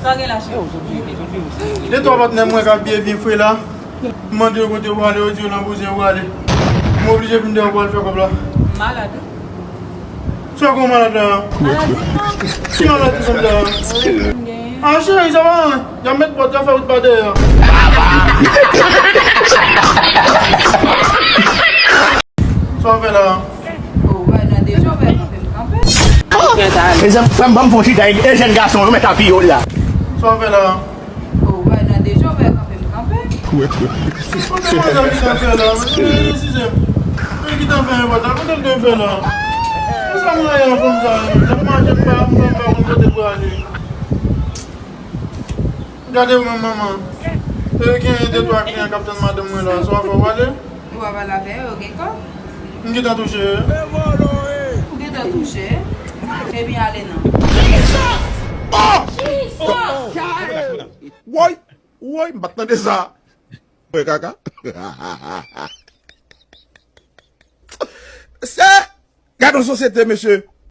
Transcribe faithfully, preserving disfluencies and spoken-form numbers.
Sa gen la, cheri? De twa patnè mwen k ap byen byen fre la. M mande yo kote yo prale, yo di yo nan bouzen yo prale. M oblije vin dèyè w pou al fè kòb la. M malad, wi. Sa w gen w malad la? Maladi fanm. Ki maladi fanm la? Wi, m genyen. Ah, cheri, sa va? Y ap met pòt, y ap fè wout pa dèyè. Sa w fè la? Oh, wè, nan de jou, wè, kanpe m kanpe. Mezanmi, frè m, ban m fè yon chita, e jèn gason yo mèt apiye w la. Sa w fè la? Oh, wè, nan de jou, wè, kanpe m kanpe. Kote manzè ki t ap fè la? Mezanmi, sizè. Mezanmi, ki t ap fè yon pòt la? Kote l te fè la? Sa m rayi an fanm sa, menm. L ap mache, m pa, m pa, m pa konn kote l prale. Gade ou menm, manman. E gen de twa kliyan k ap tann madanm mwen la. Sa w ap fè, w ale? Ou pa pale avè yo, gen kòb? M gentan touche. Ou gentan touche? Ebyen, ale non. Woy! Woy, m pa t tande sa. Mwen kaka. Se, gade yon sosyete, mesye.